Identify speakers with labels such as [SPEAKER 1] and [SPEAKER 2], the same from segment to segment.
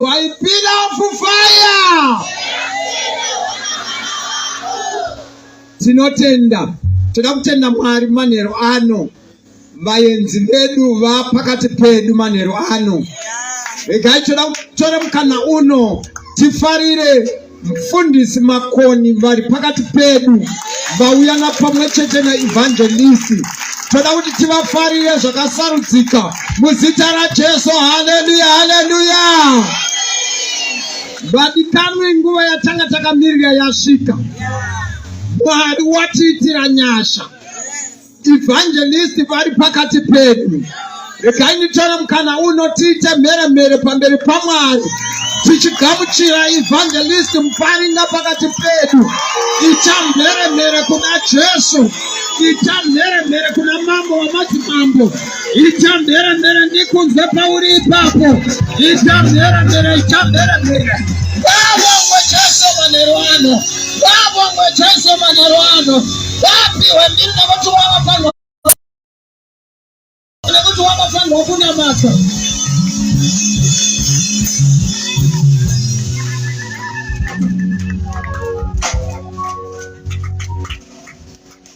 [SPEAKER 1] Waipila fufaya. Tinotenda, toda kutenda Mwari manheru ano, vaenzi vedu vapakati pedu manheru ano. Regai toda kutore mukana uno tifarire Mfundisi Makoni vari pakati pedu vauya napamwe chete naEvangelist. Toda kuti tivafarire zvakasarudzika muzita raJesu. Haleluya, haleluya. Vadikanwi, nguva yatanga takamirira yasvika. Mwari watiitira nyasha. Evangelist vari pakati pedu. Regai nditore mukana uno tiite mheremhere pamberi paMwari tichigamuchira Evangelist Muparinga pakati pedu. Ita mheremhere kuna Jesu, ita mheremhere kuna Mambo wamadzimambo, ita mheremhere ndikunzwe pauri ipapo, ita mheremhere, ita mheremhere. Vavongwe Jesu manheru ano. Vavongwe Jesu manheru ano. Vapihwe mbiri nekuti wavafanirwa nekuti wakafanirwa kunamata.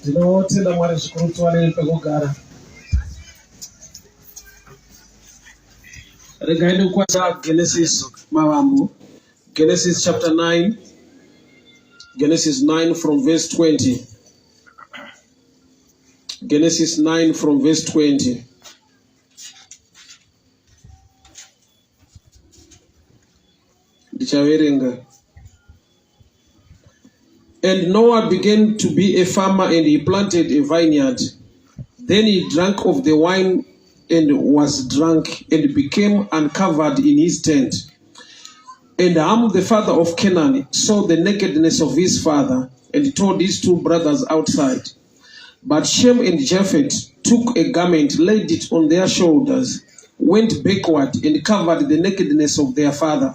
[SPEAKER 2] Ndinotenda Mwari zvikuru tiwane pekugara. Regai ndikukwanisa Genesis mavambo. Genesis chapter 9. Genesis 9 from verse 20. Genesis 9 from verse 20. Ndichaverenga. And Noah began to be a farmer and he planted a vineyard. Then he drank of the wine and was drunk and became uncovered in his tent. And Ham, the father of Canaan, saw the nakedness of his father and told his two brothers outside. But Shem and Japheth took a garment, laid it on their shoulders, went backward and covered the nakedness of their father.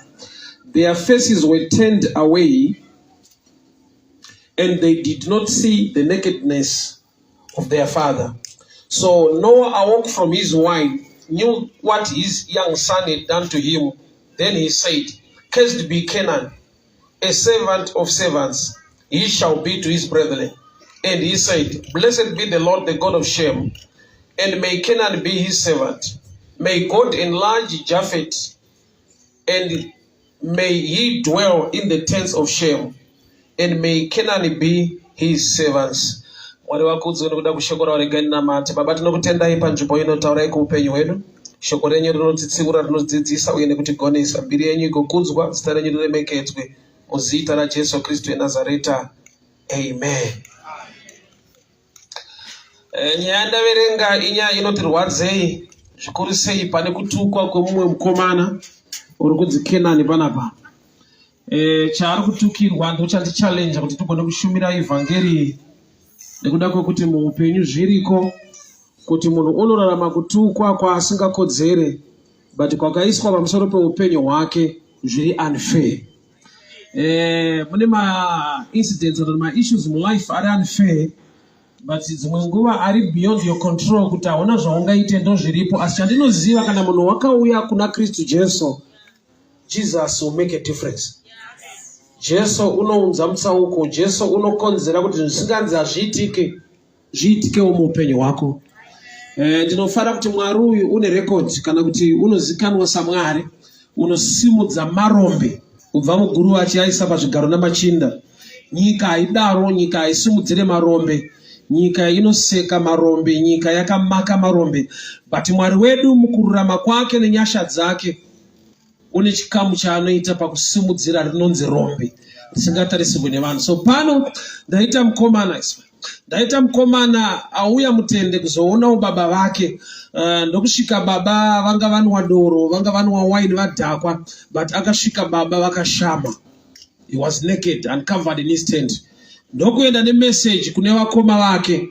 [SPEAKER 2] Their faces were turned away, and they did not see the nakedness of their father. So Noah awoke from his wine, knew what his young son had done to him. Then he said, Cursed be Canaan, a servant of servants, he shall be to his brethren. And he said, Blessed be the Lord, the God of Shem, and may Canaan be his servant. May God enlarge Japheth, and may he dwell in the tents of Shem, and may Canaan be his servants. Mwari vakudzwe nekuda kushoko ravo regai ndinamate. Baba tinokutendai panzvimbo ino taurai kuupenyu hwedu. Shoko renyu rinotitsiura, rinodzidzisa uye nekutigonesa. Mbiri yenyu igokudzwa, zita renyu riremekedzwe. Muzita raJesu Kristu weNazareta. Amen. Eh, nyaya yandaverenga inyaya inotirwadzei zvikuru sei pane kutukwa kwemumwe mukomana uri kunzi Kenani panapa. E, chaari kutukirwa ndochandichallenge kuti tigone kushumira evhangeri nekuda kwekuti muupenyu zviriko kuti munhu unorarama kutukwa kwaasingakodzere but kwakaiswa pamusoro peupenyu hwake zviri unfair. Eh, mune maincidents or maissues mulife ari unfair but dzimwe nguva ari beyond your control kuti hauna zvaungaite ndozviripo asi chandinoziva kana munhu wakauya kuna kristu jesu jesus will make a difference jesu unounza mutsauko jesu unokonzera kuti zvisinganzi hazviitike zviitikewo muupenyu hwako eh, ndinofara kuti mwari uyu une record kana kuti unozikanwa samwari unosimudza marombe kubva muguruva achiaisa pazvigaro namachinda nyika haidaro nyika haisimudzire marombe nyika inoseka marombe nyika yakamaka marombe but mwari wedu mukururama kwake nenyasha dzake une chikamu chaanoita pakusimudzira rinonzi rombe risingatarisirwe nevanhu so pano ndaita mukomana iswa ndaita mukomana auya mutende kuzoonawo baba vake uh, ndokusvika baba vanga vanwa doro vanga vanwa waini vadhakwa but akasvika baba vakashama he was naked and covered in his tent ndokuenda nemeseji kune vakoma vake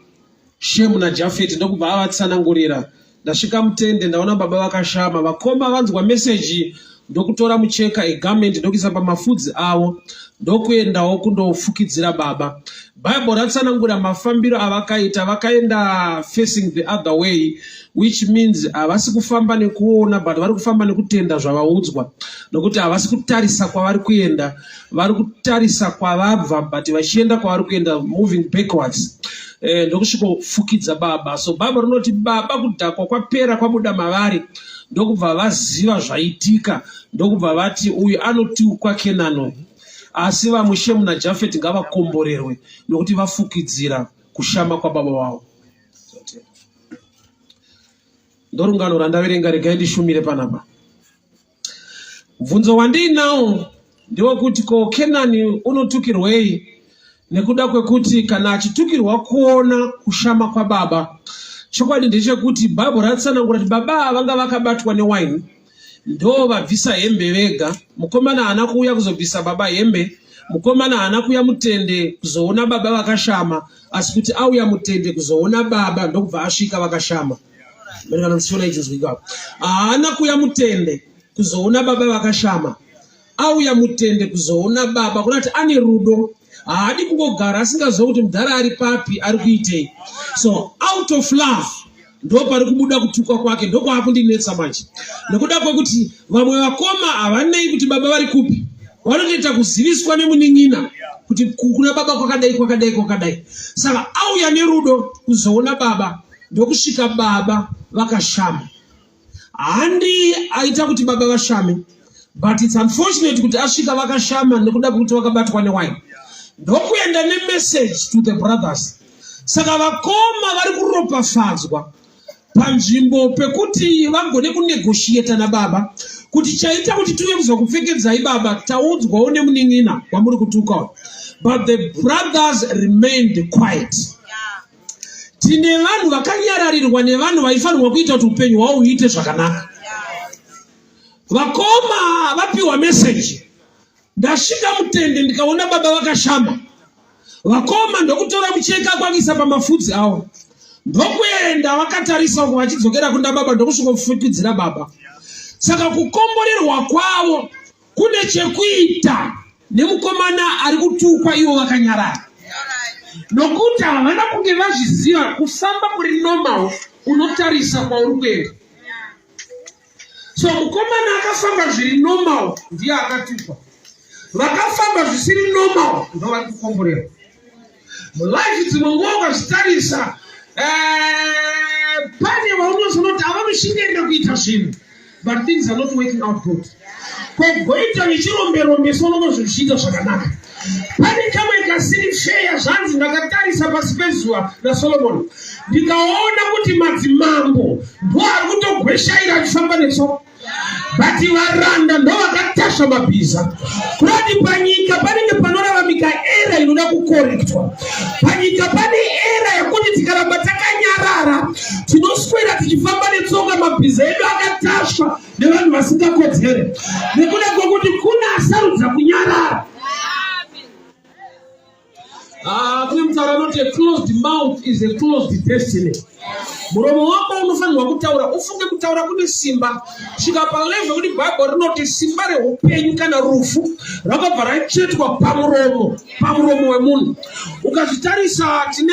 [SPEAKER 2] Shemu naJafeti ndokubva avatsanangurira. Ndasvika mutende ndaona baba vakashama. Vakoma vanzwa meseji ndokutora mucheka egarment ndokuisa pamafudzi avo ndokuendawo kundofukidzira baba. Bible ratsanangura mafambiro avakaita, vakaenda facing the other way which means havasi kufamba nekuona but vari kufamba nekutenda zvavaudzwa nokuti havasi kutarisa kwavari kuenda vari kutarisa kwavabva but vachienda kwavari kuenda moving backwards eh, ndokusvikofukidza baba so bible rinoti baba kudhakwa kwapera kwabuda mavari ndokubva vaziva zvaitika ndokubva vati uyu anotukwa kenano asi vamushemu najafeti ngavakomborerwe nokuti vafukidzira kushama kwababa vavo ndorungano randaverenga regai ndishumire panapa Mubvunzo wandiinawo ndewekuti ko Kenani unotukirwei nekuda kwekuti kana achitukirwa kuona kushama kwababa chokwadi ndechekuti bhaibheri ratsanangura kuti baba ava vanga vakabatwa newaini ndo vabvisa hembe vega mukomana haana kuuya kuzobvisa baba hembe mukomana haana kuuya mutende kuzoona baba vakashama asi kuti auya mutende kuzoona baba ndokubva asvika vakashama kana ndichiona ichinzwika haana kuuya mutende kuzoona baba vakashama auya mutende kuzoona baba kuna kuti ane rudo haadi kungogara asingaziva kuti mudhara ari papi ari kuitei so out of love ndo pari kubuda kutukwa kwake ndokwakundinetsa manje nekuda kwekuti vamwe vakoma havanei kuti baba vari kupi vanotoita kuziviswa nemunin'ina kuti kuna baba kwakadai kwakadai kwakadai saka auya nerudo kuzoona baba ndokusvika baba vakashama handi aita kuti baba vashame but its unfortunate kuti asvika vakashama nekuda kwekuti vakabatwa newine ndokuenda nemessage to the brothers saka vakoma vari kuropafadzwa panzvimbo pekuti vagone kunegoshiyeta nababa kuti chaita kuti tive kuzokupfekedzai baba taudzwawo nemunin'ina wamuri kutuka but the brothers remained quiet tine vanhu vakanyararirwa nevanhu vaifanirwa kuita kuti upenyu hwavo huite zvakanaka vakoma vapiwa meseji ndasvika mutende ndikaona baba vakashama vakoma ndokutora mucheka kwakuisa pamafudzi awo ndokuenda vakatarisa uko vachidzokera kunda baba ndokusvikofukidzira baba saka kukomborerwa kwavo kune chekuita nemukomana ari kutukwa ivo vakanyarara nokuti havana kunge vazviziva kufamba kuri normal unotarisa kwauri kuenda so mukomana akafamba zviri normal ndiye akatukwa vakafamba zvisiri normal ndo vari kukomborerwa life dzimwe nguva ukazvitarisa eh, pane vaunozonoti avanoshingairira kuita zvinhu but things are not working out good kogoita vechiromberombe sonoko zvichiita zvakanaka pane kamwe kasiri feya zvanzi ndakatarisa pasi pezuva nasolomoni ndikaona kuti madzimambo ndo ari kutogweshaira achifamba netsoka but varanda ndo vakatasva mabhiza kurati panyika panenge panoraramika era inoda kukorektwa panyika pane era yekuti tikaramba takanyarara tinoswera tichifamba netsoka mabhiza edu akatasva nevanhu vasingakodzere nekuda kwekuti kuna asarudza kunyarara Ah, kune mutauro anoti a closed mouth is a closed destiny muromo wako unofanirwa kutaura ufunge kutaura kune simba svika palevel yekuti bhaibheri rinoti simba reupenyu kana rufu rakabva ratsvetwa pamuromo pamuromo wemunhu ukazvitarisa tine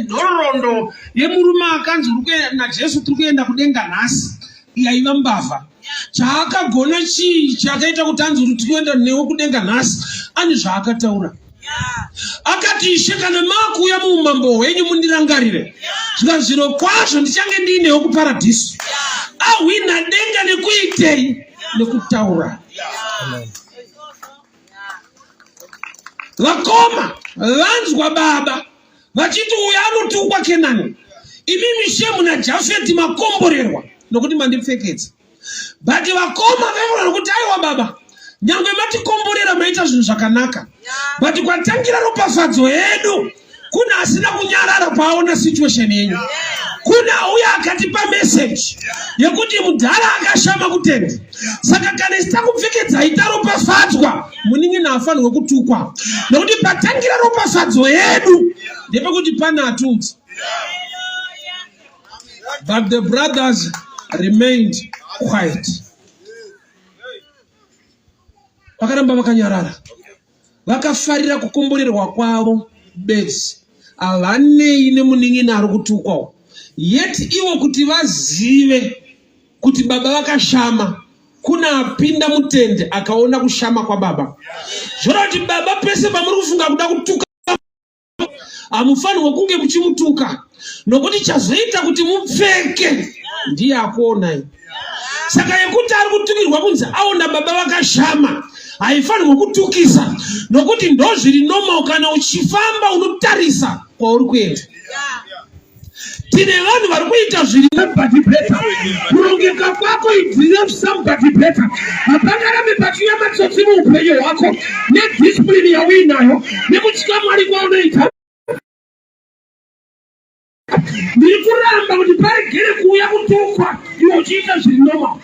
[SPEAKER 2] nhororondo yemurume akanzi najesu tiri kuenda kudenga nhasi yaiva mbavha chaakagona chii chakaita kuti anzi uri tikuenda newe kudenga nhasi ane zvaakataura akati ishe kana maakuuya muumambo hwenyu mundirangarire zvika zviro kwazvo ndichange ndiinewo kuparadhiso ahwina denga nekuitei nekutaura vakoma vanzwa baba vachiti uyo anotukwa kenani imimi shemu najafeti makomborerwa nokuti mandipfekedza but vakoma vaivona nokuti aiwa baba nyange matikomborera maita zvinhu zvakanaka but kwatangira ropafadzo yedu kuna asina kunyarara paaona situation yenyu kuna uya akatipa message yekuti mudhara akashama kutenda saka kana isi takupfekedzai taropafadzwa munin'ina afanirwe kutukwa nekuti patangira ropafadzo yedu ndepekuti pane atiudza but the brothers remained quiet. Vakaramba vakanyarara. Vakafarira kukomborerwa kwavo bedzi. Havanei nemunin'ina ari kutukwawo. Yet ivo kuti vazive kuti baba vakashama kuna apinda mutende akaona kushama kwababa. Zvoreva kuti baba pese pamuri kufunga kuda kutuka hamufanirwe kunge muchimutuka nokuti chazoita kuti mupfeke ndiye akuonai saka yekuti ari kutukirwa kunzi aona baba vakashama haifanirwe kutukisa nokuti ndozviri normal kana uchifamba unotarisa kwauri kuenda tine vanhu vari kuita zviri somebody better kurongeka kwako it deserves somebody better hapangarambe pachiuya matsotsi muupenyu hwako nediscipline yauinayo nekutya mwari kwaunoita ndiri kuramba kuti paregere kuuya kutukwa iwe uchiita zviri normal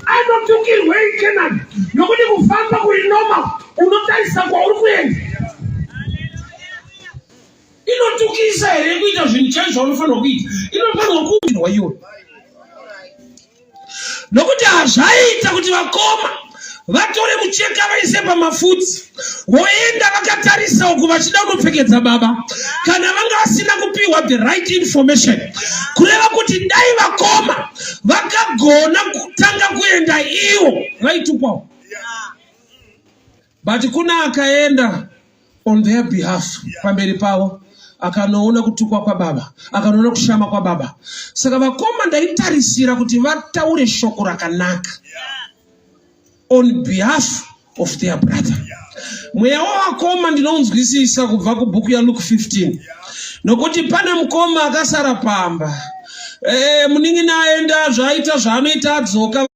[SPEAKER 2] anotukirwei kenani nokuti kufamba kuri normal unotarisa kwauri kuenda inotukisa here kuita zvinhu chaizvo zvaunofanirwa kuita inofanirwa kuirwa iwe nokuti hazvaiita kuti vakoma vatore mucheka vaise pamafudzi voenda vakatarisa uku vachida kunopfekedza baba kana vanga vasina kupiwa the right information kureva kuti dai vakoma vakagona kutanga kuenda ivo vaitukwawo but kuna akaenda on their behalf pamberi pavo akanoona kutukwa kwababa akanoona kushama kwababa saka vakoma ndaitarisira kuti vataure shoko rakanaka on behalf of their brother mweya wavakoma ndinounzwisisa kubva kubhuku yaluke 15 nokuti pane mukoma akasara pamba e, munin'ina aenda zvaaita zvaanoita adzoka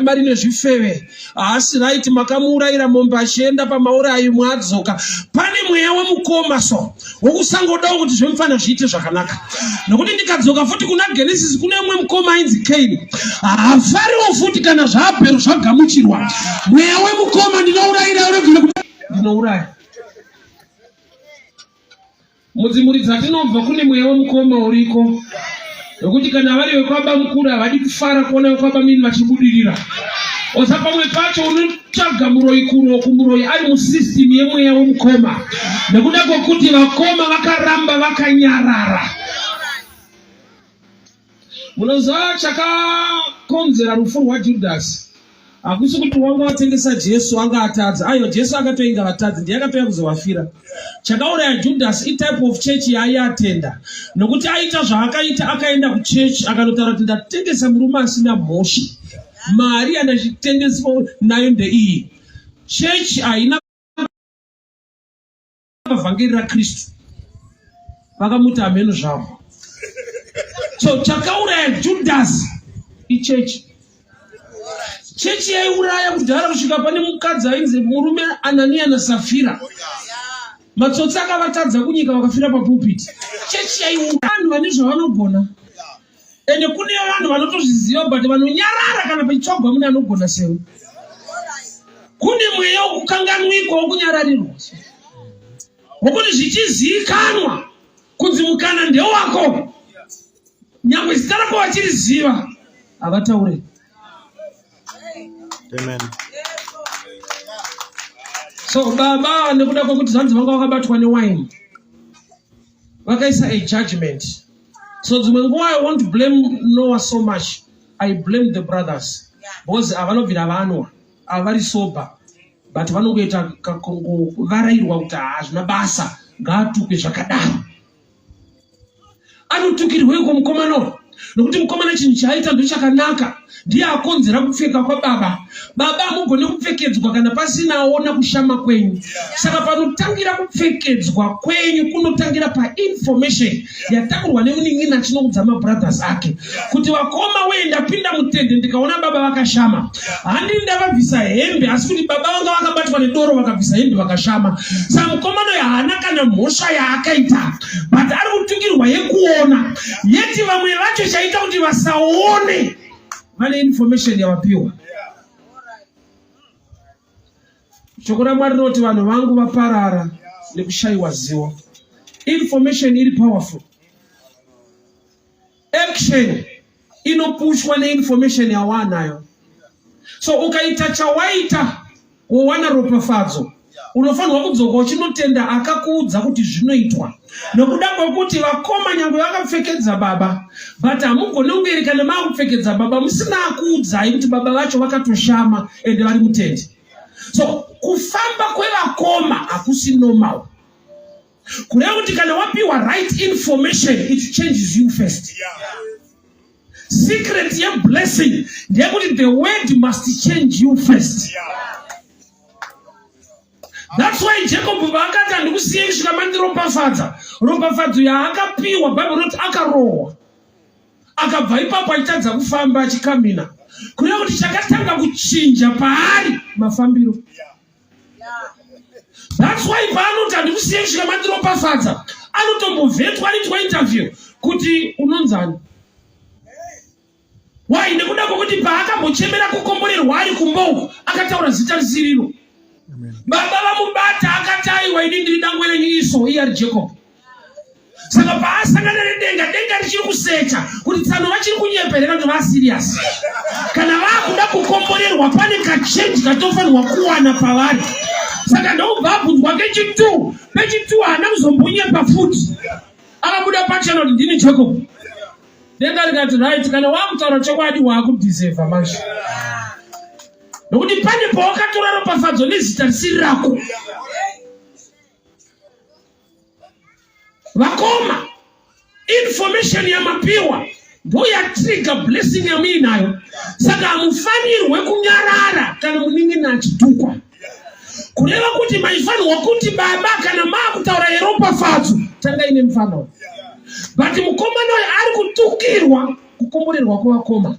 [SPEAKER 2] mari nezvifeve haasi right makamuurayira mombe achienda pamaurayi mwadzoka pane mweya wemukoma so wokusangodawo kuti zvemufana zviite zvakanaka nokuti ndikadzoka futi kuna genesis kune umwe mukoma ainzi kaini haafariwo futi kana zvaabhero zvagamuchirwa mweya wemukoma ndinourayira uregere ndinouraya Mudzimhuri dzatinobva kune mweya wemukoma uriko wekuti kana vari vekwabamukuru havadi kufara kuona vekwabamini vachibudirira. Osa pamwe pacho unotsvaga muroyi kuroku muroyi ari musystem yemweya wemukoma nekuda kwekuti vakoma vakaramba vakanyarara. Munoziva chakakonzera rufu rwaJudhasi hakusi kuti wanga watengesa Jesu anga atadza. Aiwa, Jesu akatoinga vatadzi, ndiye akatouya kuzovafira. Chakauraya Judhasi itype of church yaaiatenda, nokuti aita zvaakaita, akaenda kuchechi akanotaura kuti ndatengesa murume asina mhosva, mari yandachitengeswa nayo ndeiyi. Chechi haina vhangeri raKristu vakamuti hameno zvavo so chakauraya Judhasi ichechi chechi yaiuraya kudhara kusvika pane mukadzi ainzi murume Anania naSafira matsotsi akavatadza kunyika vakafira papulpit chechi yaiuraya vanhu vane zvavanogona ende kune vanhu vanotozviziva but vanonyarara kana pachitsvagwa mune anogona sewe kune mweya wokukanganwikwa wokunyararirwa wokuti zvichizivikanwa kunzi mukana ndewako nyangwe zita rako vachiriziva havataure
[SPEAKER 3] Amen.
[SPEAKER 2] So baba nekuda kwekuti zvanzi vanga vakabatwa newaini vakaisa a judgment so dzimwe nguva i won't blame noah so much i blame the brothers because havanobvira vanwa avari sober but vanongoita kakungovarairwa kuti hazvina basa ngaatukwe zvakadaro anotukirweiko mukomana uyu nokuti mukomana chinhu chaaita ndochakanaka ndiye akonzera kupfeka kwababa baba hamugone kupfekedzwa kana pasina aona kushama kwenyu saka panotangira kupfekedzwa kwenyu kunotangira painformation yatakurwa nemunin'ina achinoudza mabrothers ake kuti vakoma wee ndapinda mutende ndikaona baba vakashama handini ndavabvisa hembe asi kuti baba vanga vakabatwa nedoro vakabvisa hembe vakashama saka mukomana uyo haana kana mhosva yaakaita but ari kutukirwa yekuona yeti vamwe vacho chaita kuti vasaone vane information yavapiwa shoko ramwari rinoti vanhu vangu vaparara nekushayiwa zivo information iri powerful action inopushwa neinformation yawanayo. So ukaita chawaita wowana ropafadzo, unofanirwa kudzoka uchinotenda akakuudza kuti zvinoitwa, nokuda kwekuti vakoma nyange vakapfekedza baba, but hamugone kunge kana maakupfekedza baba musina akuudzai kuti baba vacho vakatoshama ende vari mutendi. So kufamba kwevakoma hakusi normal, kureva kuti kana wapiwa right information, it changes you first. Secret yeblessing ndeyekuti the word must change you first. That's why Jacob vaakati, "Handikusiyei kusvika mandiropafadza." Ropafadzo yaakapiwa, Bhaibheri rinoti akarohwa, akabva ipapo achitadza kufamba, achikamina, kureva kuti chakatanga kuchinja paari mafambiro. That's why paanoti, "Handikusiyei kusvika mandiropafadza," anotombovhetwa, anoitwa interview kuti unonzani. Why? Nekuda kwokuti paakambochemera kukomborerwa ari kumba uku, akataura zita risiriro. Baba vamubata, akati, "Aiwa, ini ndiri dangwe renyu Iso," iye ari Jacob. Saka paasangana nedenga, denga richiri kusecha kuti tsano vachiri kunyeperera kuti vaserious. Kana vaakuda kukomborerwa, pane kachange katofanirwa kuwana pavari. Saka ndokubva abvunzwa kechi2. Pechi2 haana kuzombonyepa futi, akabuda pachena kuti, "Ndini Jacob." Denga rikati, "Right, kana waakutaura chokwadi, waakudeserva manje, nokuti pane pawakatora ropafadzo nezita risiri rako." Vakoma, information yamapiwa ndo yatrigger blessing yamuinayo. Saka hamufanirwe kunyarara kana munin'ina achitukwa, kureva kuti maifanirwa kuti baba, kana maakutaura yeropafadzo, tangai nemufana. But mukomana uyu ari kutukirwa kukomborerwa kwevakoma,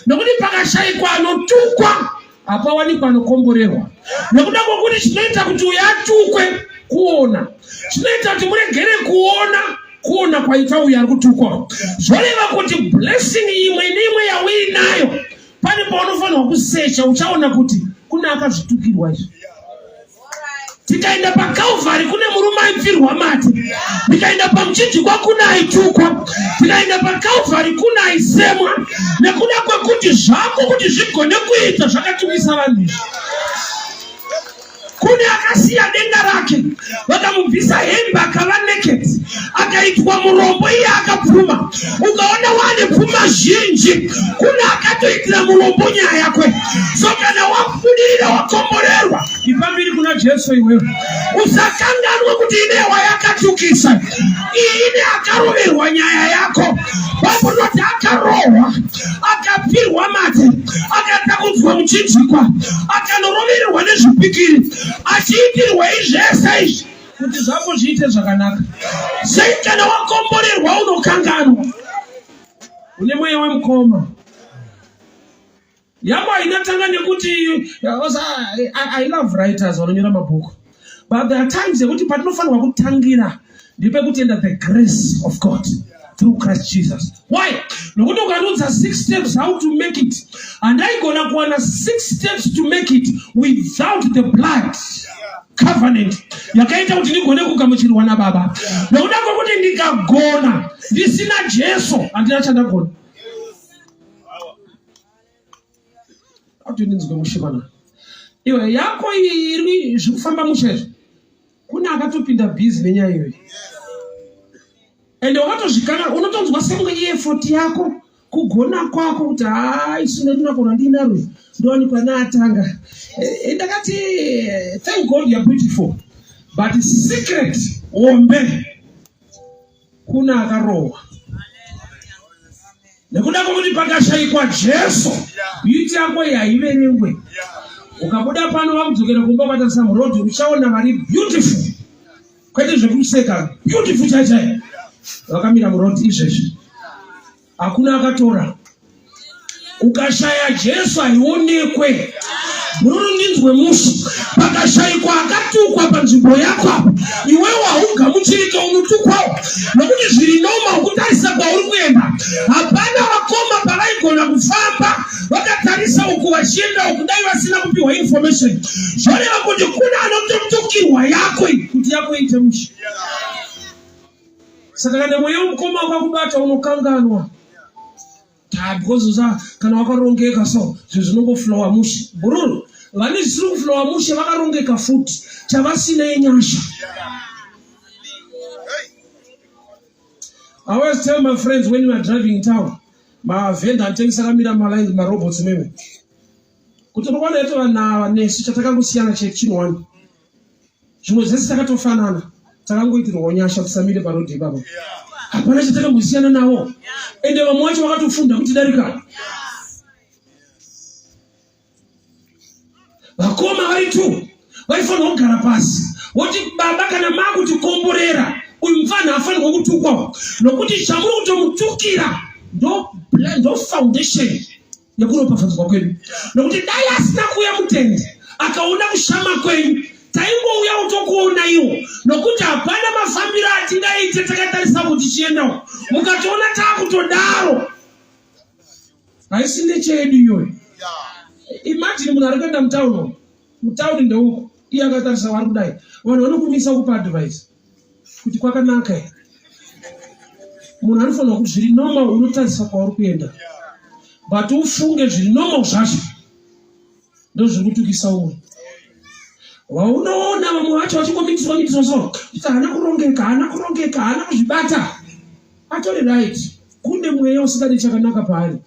[SPEAKER 2] nokuti pakashayikwa anotukwa, hapawanikwa anokomborerwa, nekuda kwokuti chinoita kuti uyu atukwe kuona, chinoita kuti muregere kuona kuona kwaita uyu ari kutukwa. Zvoreva kuti blessing imwe neimwe yauinayo, pane paunofanirwa kusecha, uchaona kuti kune akazvitukirwa izvi. Tikaenda paCalvary, kune murume aipfirwa mate. Tikaenda pamuchinjikwa, kune aitukwa. Tikaenda paCalvary, kune aisemwa, nekuda kwekuti zvako kuti zvigone kuita zvakatukisa vanhu izvi. Kune akasiya denga rake, vakamubvisa hembe, akava naked, akaitwa murombo, iye akapfuma. Ukaona wane pfuma zhinji, kune akatoitira murombo nyaya yakwe. So kana wabudirira, wakomborerwa, ipa mbiri kuna Jesu. Iwewe usakanganwe kuti ine wayakatukisa iyi, ine akaroverwa nyaya yako. Pamunoti akarohwa, akapfirwa mate, akatakudzwa muchinjikwa, akanorovererwa nezvipikiri, achiitirwa izvese izvi kuti zvako zviite zvakanaka. Sei kana wakomborerwa unokanganwa? Une mweya wemukoma yako hainatanga nekuti I love writers vanonyora mabhuku, but there are times yekuti patinofanirwa kutangira ndepekutenda the grace of God through Christ Jesus. Why? Nokuti ukanudza six steps how to make it, handaigona kuwana six steps to make it without the blood covenant yakaita kuti ndigone kugamuchirwa nababa, nokuda kwekuti ndikagona ndisina Jesu, handina chandagona. Kuti ndinzwe mushivana, iwe yako iri zvikufamba mushe izvi, kune akatopinda busy nenyaya iyoyi, ende wakatozvikana. Unotonzwa sekunge ieffort yako, kugona kwako, kuti haa, isu nerunako rwandinarwo ndowanikwa naatanga. Ndakati thank God you're beautiful, but secret hombe, kuna akarohwa, nekuda kwokuti pakashayikwa Jesu, beauty yako haiverengwe. Ukabuda pano wakudzokera kumba, ukatarisa muroad, uchaona vari beautiful, kwete zvekuseka, beautiful chai chai, vakamira muroad izvezvi, hakuna akatora. Ukashaya Jesu, haionekwe. Bhururu, ndinzwe mushi. Pakashayikwa akatukwa panzvimbo yako apo, iwewo haugamuchirike, unotukwawo, nokuti zviri normal kutarisa kwauri kuenda. Hapana vakoma pavaigona kufamba vakatarisa uku vachienda uku dai vasina kupiwa information. Zvoreva kuti kuna anototukirwa yako iyi kuti yako iite mushe. Saka kana mweya womukoma wakakubata, unokanganwa. Ah, because usa kana wakarongeka so zvinhu zvinongoflowa mushe. Bhururu, vane zvisiri kuflowa mushe vakarongeka futi. Chavasina inyasha. I always tell my friends when we are driving in town, mavhenda anotengesa akamira malines marobots meme. Kuti unoona yatova nava nesu chatakangosiyana chechinhu one. Zvimwe zvese takatofanana, takangoitirwawo nyasha tisamire paroad ipapo. Hapana chatakambosiyana nawo. Ende vamwe vacho vakatofunda kuti darika. Vakoma vari tu vaifanirwa kugara pasi woti baba kana makutikomborera uyu mupfanha afanirwa kutukwa nokuti chamuri kutomutukira ndo, ndo foundation yekuropafadzwa kwedu nokuti dai asina kuuya mutende akaona kushama kwenyu taingouya kutokuona iwo nokuti hapana mafambiro atingaite takatarisa kuti chiendawo mukatoona taakutodaro haisi ndechedu iyoyo imagine munhu ari kuenda mutown umu mutown ndeuko iye akatarisa vari kudai vanhu vanokumisa kupa advice kuti kwakanaka here munhu anofanirwa kuti zviri normal unotarisa kwauri kuenda but ufunge zviri normal zvacho ndozviri kutukisa umwe vaunoona vamwe vacho vachingomitiswa mitiswa so kuti haana kurongeka haana kurongeka haana kuzvibata atori right kune mweya usingadi chakanaka paari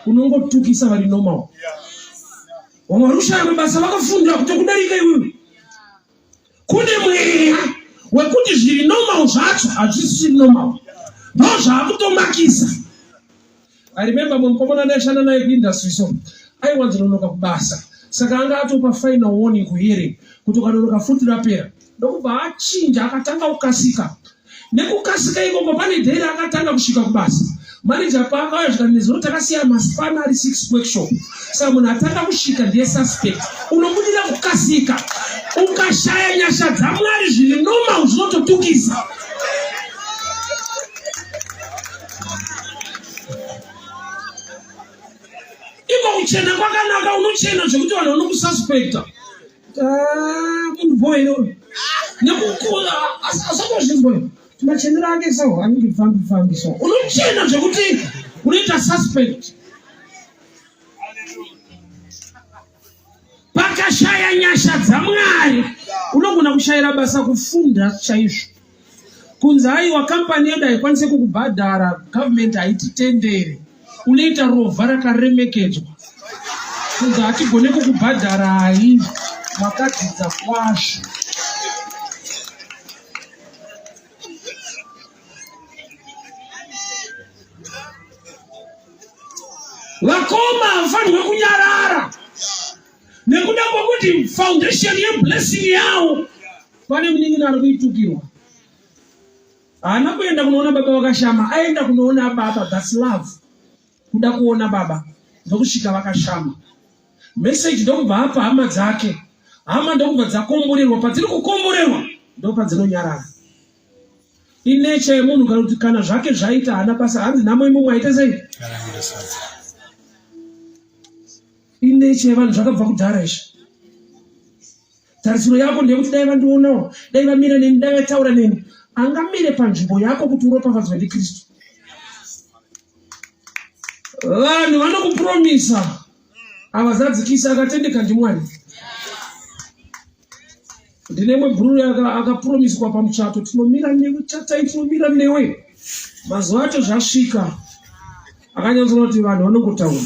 [SPEAKER 2] unongotukisa vari normal vamwe vari kushaya mabasa vakafundira kutokudarika iwewe Kune mweya wekuti zviri normal zvacho hazvisi normal, ndozvaakutomakisa. I remember mumwe mukomana ndaishanda naye kuindustry so aiwanzononoka kubasa saka anga atopa final warning kuhearing kuti ukanonoka futi rapera ndokubva achinja akatanga kukasika nekukasika ikoko pane dheri akatanga kusvika kubasa manager paakauya zvikanzi nezuro takasiya maspana ari six workshop saka munhu atanga kusvika ndiye suspect unobudira kukasika ukashaya nyasha dzamwari zviri normal zvinototukisa iko kuchena kwakanaka unochena zvekuti vanhu vanokususpecta Ah, munhu bho here uyu nekukura asatozvinzwa machenero ake so anenge pfambi pfambi so unochena zvekuti unoita suspect pakashaya nyasha dzamwari unogona kushayira basa kufunda chaizvo kunzi aiwa kampani yedu haikwanise kukubhadhara government haititendere unoita rovha rakaremekedzwa kunzi hatigone kukubhadharai makadzidza kwazvo vakoma havafanirwe kunyarara nekuda kwekuti foundation yeblessing yawo pane munin'ina ari kuitukirwa haana kuenda kunoona baba vakashama aenda kunoona baba thats love kuda kuona baba ndokusvika vakashama message ndokubva apa hama dzake hama ndokubva dzakomborerwa padziri kukomborerwa ndopadzinonyarara inecha yemunhu kana kuti kana zvake zvaita haana basa hanzi nhamo imumwe aita sei inecha yevanhu zvakabva kudhara izvi Tarisiro yako ndeyekuti dai vandionawo, dai vamira neni, dai vataura neni. Angamire panzvimbo yako kuti uropafadzwe ndiKristu. Vanhu vanokupromisa havazadzikisi, akatendeka ndiMwari. Ndine imwe bhururu akapromiswa pamuchato, tinomira newe, chatai, tinomira newe. Mazuva acho zvasvika, akanyatsoona kuti vanhu vanongotaura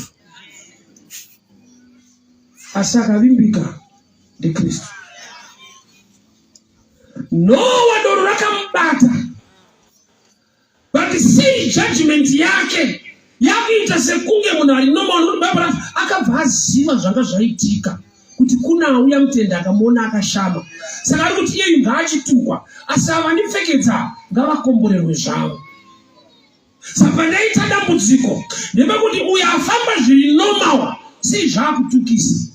[SPEAKER 2] asi akavimbika ndiKristu. Nowa doro rakamubata, but sei judgment yake yakuita sekunge munhu ari normal nokuti Bible rati akabva aziva zvanga zvaitika kuti kuna auya mutende akamuona akashama saka ari kuti iyeyu ngaachitukwa asi avandipfekedza ngavakomborerwe zvavo Saka pandaita dambudziko ndepekuti uyo afamba zviri normal sei zvaakutukisa.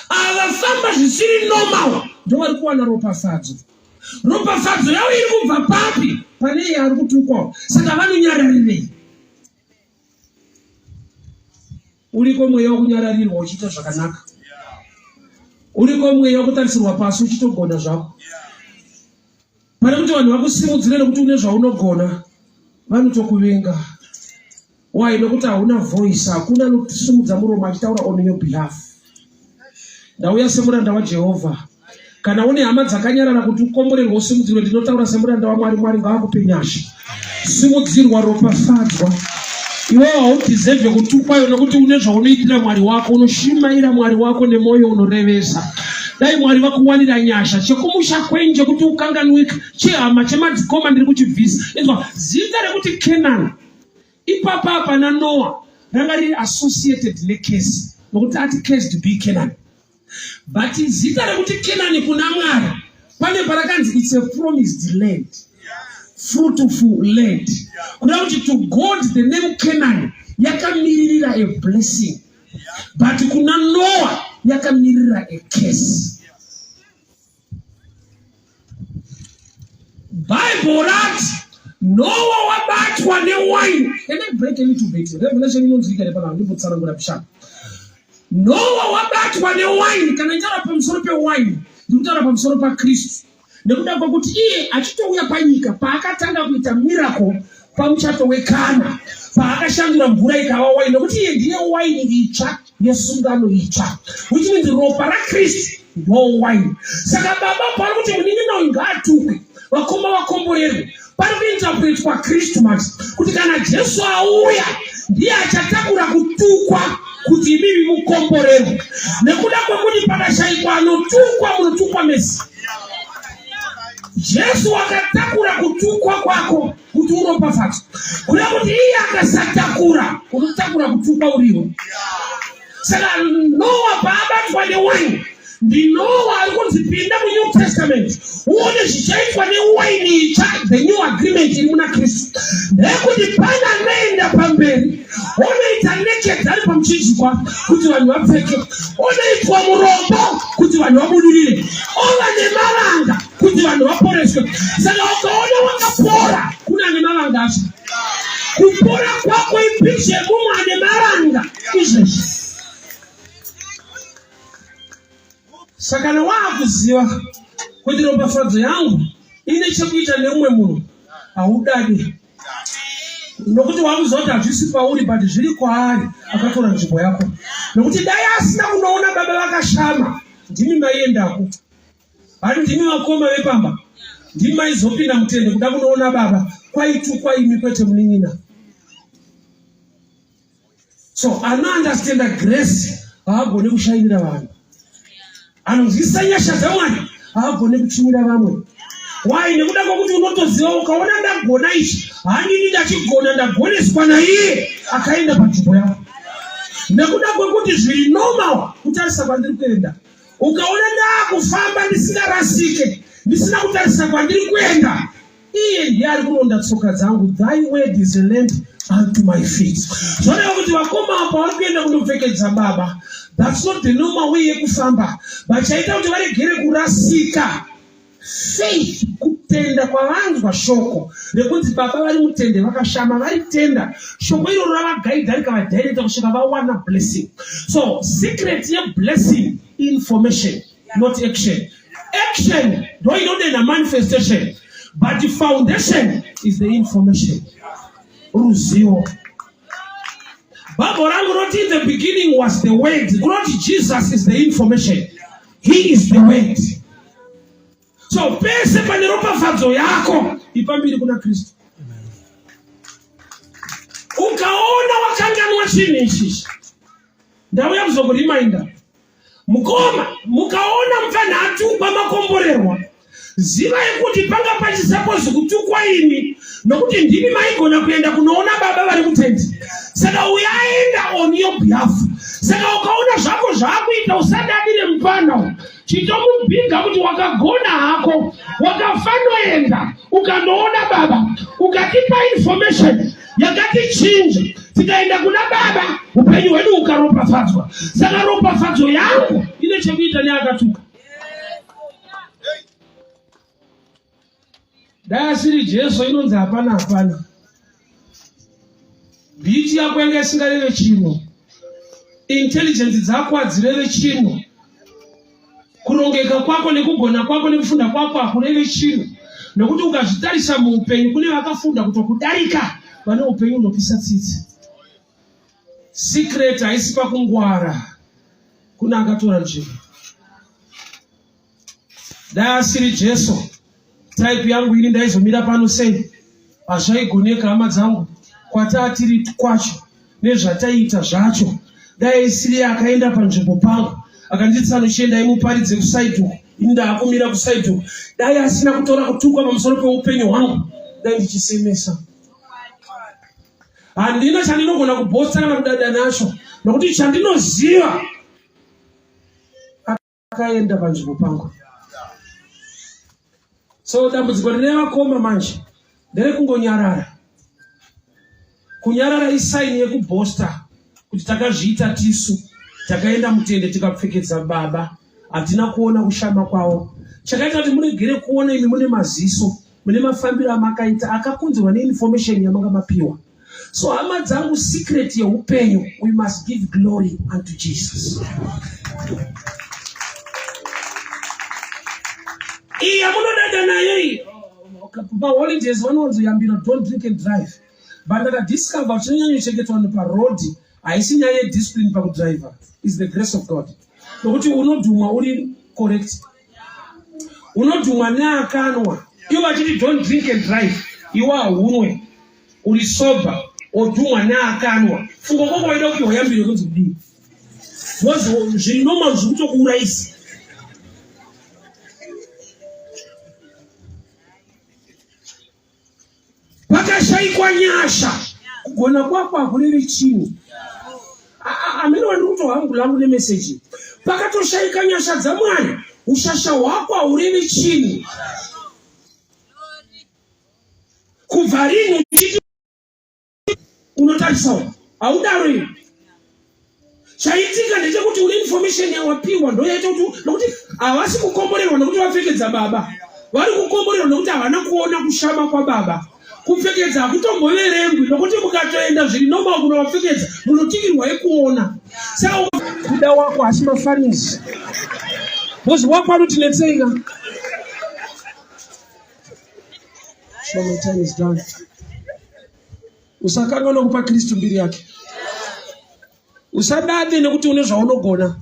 [SPEAKER 2] Ava famba zvisiri normal ndovari kuwana ropafadzo. Ropafadzo yavo iri kubva papi pane iye ari kutukwawo. Saka vanonyararirei? Uriko mweya wekunyararirwa uchiita zvakanaka. Uriko mweya wekutarisirwa pasi uchitogona zvako. Pane kuti vanhu vakusimudzire nekuti une zvaunogona, vanotokuvenga. Why? Nokuti hauna voice, hakuna anosimudza muromo achitaura on your behalf. Ndauya semuranda waJehovha. Kana une hama dzakanyarara kuti ukomborerwe usimudzirwe, ndinotaura semuranda waMwari. Mwari ngaakupe nyasha. Simudzirwa, ropafadzwa. Iwewe haudhizevhe kutukwayo nokuti une zvaunoitira Mwari wako, unoshimaira Mwari wako nemwoyo unorevesa. Dai Mwari vakuwanira nyasha. Chekumusha kwenyu chekuti ukanganwika, chehama chemadzikoma ndiri kuchibvisa. Inzwa zita rekuti Kenani ipapa pana Noa ranga riri associated necase nokuti ati cursed be Canaan. But zita rekuti Kenani kuna Mwari pane parakanzi it's a promised land, fruitful land. Kuda kuti to God the name Canaan yakamiririra a blessing, but kuna Noah yakamiririra a curse. Bible rati Noah wabatwa newine. Can I break a little bit? Revelation inonzwika nepana ndimbotsanangura pishana. Noah wabatwa newine. Kana nditaura pamusoro pewine, ndikutaura pamusoro paKristu. Nekuda kwekuti iye achitouya panyika paakatanga kuita miracle pamuchato wekana paakashandura mvura ikava waini nokuti iye ndiye waini itsva yesungano itsva which means ropa rakristu ndo waini saka baba pari kuti munin'ina uyu ngaatukwe vakoma vakomborerwe pari kuinterpretwa kristu manje kuti kana jesu auya ndiye achatakura kutukwa kuti imimi mukomborerwe nekuda kwekuti pakashaikwa anotukwa munotukwa mesi jesu akatakura kutukwa kwako kuti uropafadzwe kuda kuti iye akasatakura unotakura kutukwa uriwo saka noa paabatwa newaini ndinoa ari kunzi pinda munew testament uone zvichaitwa newaini itsva the new agreement iri muna kristu ndeyekuti pane anoenda pamberi onoita naked ari pamuchinjikwa kuti vanhu vapfeke onoitwa murombo kuti vanhu vabudirire ova nemavanga kuti vanhu vaporeswe saka ukaona wakapora kune ane mavanga acho kupora kwako ipicha yemumwe ane mavanga izvezvi saka kana waakuziva kuti ropafadzo yangu ine chekuita neumwe munhu haudadi nokuti wakuziva kuti hazvisi pauri but zviri kwaari akatora nzvimbo yako nokuti dai asina kunoona baba vakashama ndimi maiendako Hari ndimi vakoma vepamba ndimi maizopinda mutende kuda kunoona baba kwaitukwa imi kwete munin'ina so anounderstanda grace haagone kushainira vanhu anonzwisa nyasha dzamwari haagone kutsvinyira vamwe why nekuda kwekuti unotoziva ukaona ndagona ichi handini ndachigona ndagoneswa naiye akaenda panzvimbo yako nekuda kwekuti zviri normal kutarisa kwandiri kuenda Ukaona ndaakufamba ndisingarasike, ndisina kutarisa kwandiri kuenda, iye ndiye ari kuronda tsoka dzangu. Thy word is a lamp unto my feet. Zvoreva kuti vakoma apa vari kuenda kundopfekedza baba. That's not the normal way yekufamba. Vachaita kuti varegere kurasika. Faith, kutenda kwavanzwa shoko rekunzi baba vari mutende vakashama, varitenda shoko iroro ravagaidha rikavadhaireta kusvika vawana blessing. So secret yeblessing information not action. Action ndo inodena manifestation but foundation is the information, ruzivo. Bible rangu roti in the beginning was the word, kunoti Jesus is the information. He is the word. So pese pane ropafadzo yako ipa mbiri kuna Kristu. Ukaona wakanganwa chinhu ichi, ndauya kuzokurimainda mukoma. Mukaona mupfanha atukwa makomborerwa, zivai kuti panga pachisapozi kutukwa imi, nokuti ndimi maigona kuenda kunoona baba vari mutendi. Saka uyo aenda on your behalf. Saka ukaona zvako zvaakuita usadadire mupfana, chitomubhiga kuti wakagona hako, wakafanoenda ukandoona baba, ukatipa information yakatichinja, tikaenda kuna baba, upenyu hwedu hukaropafadzwa. Saka ropafadzo yangu ine chekuita neakatuka. Dai asiri Jesu inonzi hapana hapana. Bhiti yako yanga isingareve chinhu, intelligence dzako hadzireve chinhu, kurongeka kwako nekugona kwako nekufunda kwako hakureve chinhu, nokuti ukazvitarisa muupenyu kune vakafunda kutokudarika vane upenyu unopisa tsitsi. Secret haisi pakungwara, kune akatora nzvimbo. Dai asiri Jesu, type yangu ini ndaizomira pano sei? Hazvaigoneka hama dzangu, kwataa tiri kwacho nezvataiita zvacho. Dai isiri akaenda panzvimbo pangu akanditi tsano chiendai muparidze kusaidi uko, ini ndaakumira kusaidi uko. Dai asina kutora kutukwa pamusoro peupenyu hwangu, dai ndichisemesa. Handina chandinogona kubhosta kana kudada nacho, nokuti chandinoziva akaenda panzvimbo pangu. So dambudziko rine vakoma manje nderekungonyarara. Kunyarara isaini yekubhosta kuti takazviita tisu, takaenda mutende tikapfekedza baba, hatina kuona kushama kwavo. Chakaita kuti muregere kuona imi mune maziso, mune mafambiro amakaita akakonzerwa neinformation yamanga mapiwa. So hama dzangu, secret yeupenyu, we must give glory unto Jesus. Iyi yamunodada nayo iyi, paholidays vanowanzoyambira don't drink and drive, but ndakadiscover chinonyanyochengetwa vanhu paroad haisi nyaya yediscipline pakudriver, is the grace of God, nokuti unodhumwa uri correct, unodhumwa neakanwa. Ivo vachiti don't drink and drive, iwe haunwe, uri sober, odhumwa neakanwa. Funga kwako waida kupiwa yambiro yekunzi kudii, because zviri normal zviri kutokuurayisa. Pakashaikwa nyasha, kugona kwako hakurevi chinhu. Amene wandiri kutohambula angu nemeseji. Pakatoshaika nyasha dzaMwari, ushasha hwako haurevi chinhu. Kubva rini uchiti unotarisawo? Haudaro iwe. Chaitika ndechekuti une information yawapiwa ndoyaita kuti, nokuti havasi kukomborerwa nokuti vapfekedza baba, vari kukomborerwa nokuti havana kuona kushama kwababa. Kupfekedza hakutomboverengwi, nokuti mukatoenda zviri normal kunovapfekedza munotikirwa yekuona. Saka kuda wako hasi mafanisi, because wako anotinetseika. So my time is done. Usakanganwa kupa Kristu mbiri yake. Usadade nekuti une zvaunogona.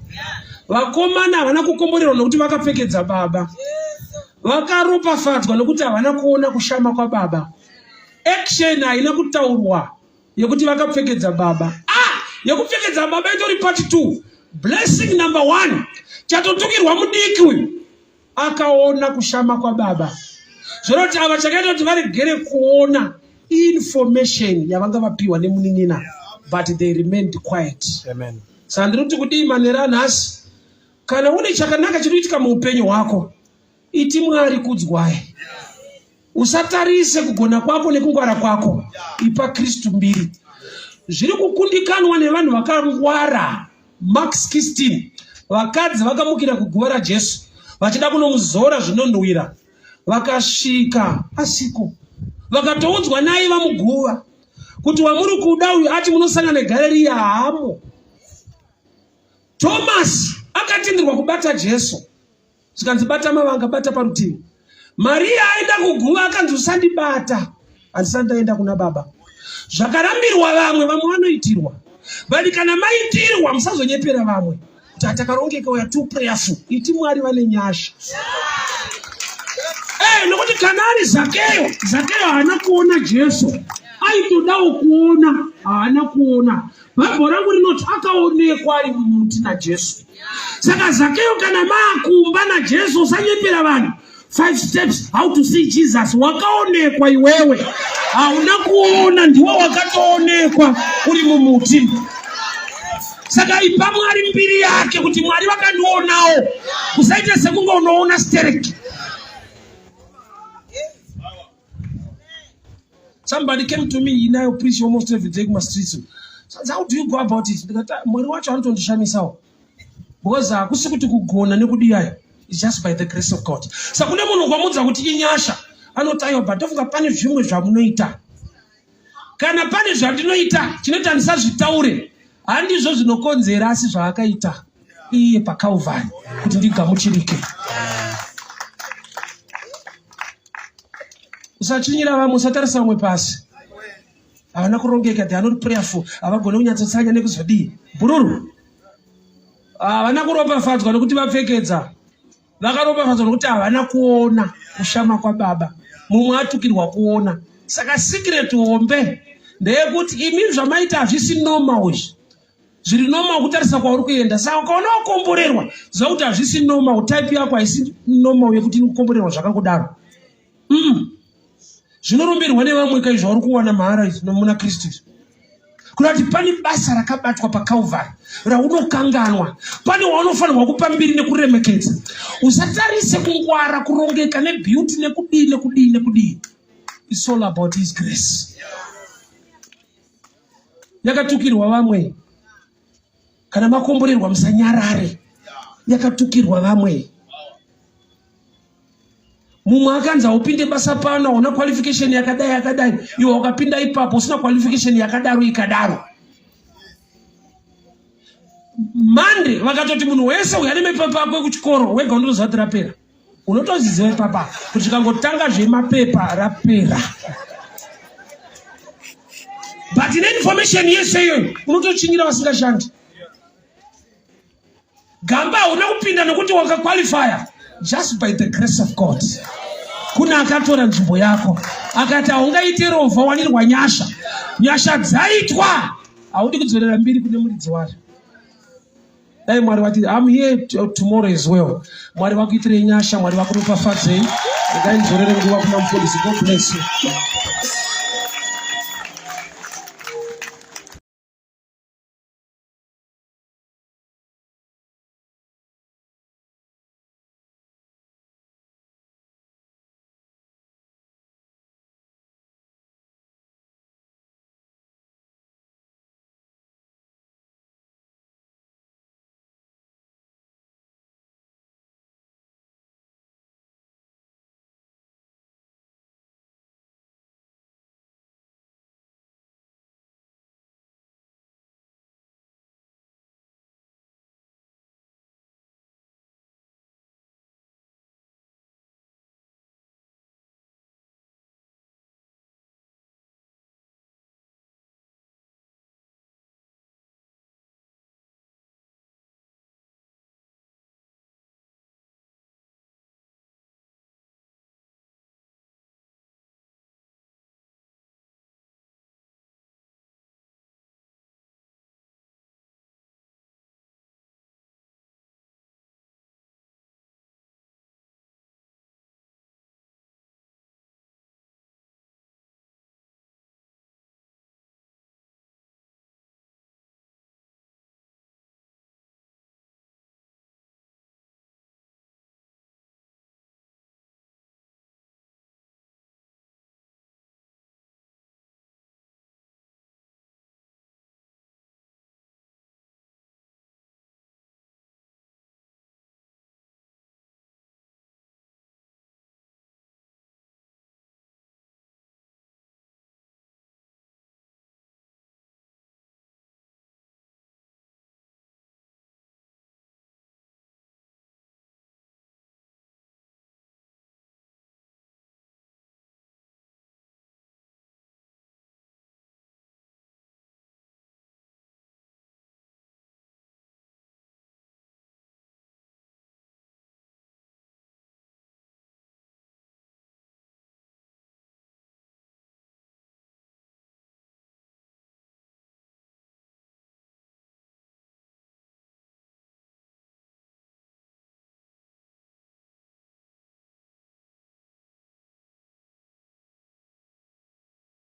[SPEAKER 2] Vakomana havana kukomborerwa nekuti vakapfekedza baba. Vakaropafadzwa nekuti havana kuona kushama kwababa. Action haina kutaurwa yekuti vakapfekedza baba. Yekupfekedza baba itori part 2. Blessing number 1. Chatotukirwa mudiki uyu. Akaona kushama kwababa. Zvoroti ava chakaita kuti varegere kuona information yavanga vapiwa nemunin'ina, but they remained quiet.
[SPEAKER 3] Amen.
[SPEAKER 2] Saka ndiri kuti kudii manera anhasi, kana une chakanaka chiri kuitika muupenyu hwako, iti Mwari kudzwai. Usatarise kugona kwako nekungwara kwako, ipa Kristu mbiri. Zviri kukundikanwa nevanhu vakangwara. Mark 16, vakadzi vakamukira kuguva raJesu vachida kunomuzora zvinonhuwira, vakasvika asiko, vakatoudzwa naiva muguva kuti wamuri kuda uyu ati munosangana neGareriya hamo. Thomas akatenderwa kubata Jesu, zvikanzi bata mavanga, bata parutivi. Maria aenda kuguva akanzi usandibata, handisati ndaenda kuna baba. Zvakarambirwa vamwe, vamwe vanoitirwa, but kana maitirwa musazonyepera vamwe kuti atakarongeka, we are too prayerful. Iti Mwari vane nyasha. Nokuti kana ari Zakeyo, Zakeyo haana kuona Jesu, aitodawo kuona, haana kuona. Bhaibheri rangu rinoti akaonekwa ari mumuti naJesu. Saka Zakeyo, kana maakumba naJesu, usanyepera vanhu. 5 steps how to see Jesus. Wakaonekwa iwewe, hauna kuona, ndiwe wakatoonekwa uri mumuti. Saka ipa Mwari mbiri yake kuti Mwari vakandionawo. Usaite sekunge unoona stereki. Somebody came to me, and I preach almost every day kuma streets. So how do you go about it? Ndikati, Mwari wacho anotondishamisawo. Because hakusi kuti kugona nekudiyai. It's just by the grace of God. Saka kune munhu ukamudza kuti inyasha, anoti aiwa, but ndofunga pane zvimwe zvamunoita. Kana pane zvandinoita, chinoita ndisazvitaure, handizvo zvinokonzera, asi zvaakaita iye paCalvary kuti ndigamuchirike. Usachinyira vamwe, usatarisa vamwe pasi. Havana kurongeka, they are not prayerful, havagone kunyatsotsanya nekuzodii. Bhururu. Havana kuropafadzwa nekuti vapfekedza. Vakaropafadzwa nekuti havana kuona kushama kwababa. Mumwe atukirwa kuona. Saka secret hombe ndeyekuti imi zvamaita hazvisi normal izvi. Zviri normal kutarisa kwauri kuenda. Saka ukaona wakomborerwa, ziva kuti hazvisi normal, type yako haisi normal yekuti inokomborerwa zvakakudaro. Zvinorumbirwa nevamwe kai zvauri kuwana mahara izvi muna Kristu izvi. Kuda kuti pane basa rakabatwa paCalvary raunokanganwa, pane waunofanirwa kupa mbiri nekuremekedza. Usatarise kungwara, kurongeka nebeauty nekudii nekudii nekudii. It's all about his grace. Yakatukirwa vamwe. Kana makomborerwa musanyarare. Yakatukirwa vamwe. Mumwe akanzi haupinde basa pano, hauna qualification yakadai yakadai, iwe wakapinda ipapo usina qualification yakadaro ikadaro. Mande vakatoti munhu wese uya nemapepa ako ekuchikoro, wega unotoziva kuti rapera. Unotoziziva ipapa kuti zvikangotanga zvemapepa rapera. But neinformation yese iyoyo unotochinyira vasingashandi. Gamba hauna kupinda nekuti wakaqualifya, just by the grace of God. Kuna akatora nzvimbo yako akati haungaite rovha, wanirwa nyasha. Nyasha dzaitwa, haudi kudzorera mbiri kune muridzi wacho. Dai Mwari vati, I'm here tomorrow as well. Mwari vakuitirei nyasha, Mwari vakuropafadzei. Regai ndidzorere nguva kuna mufundisi. God bless you.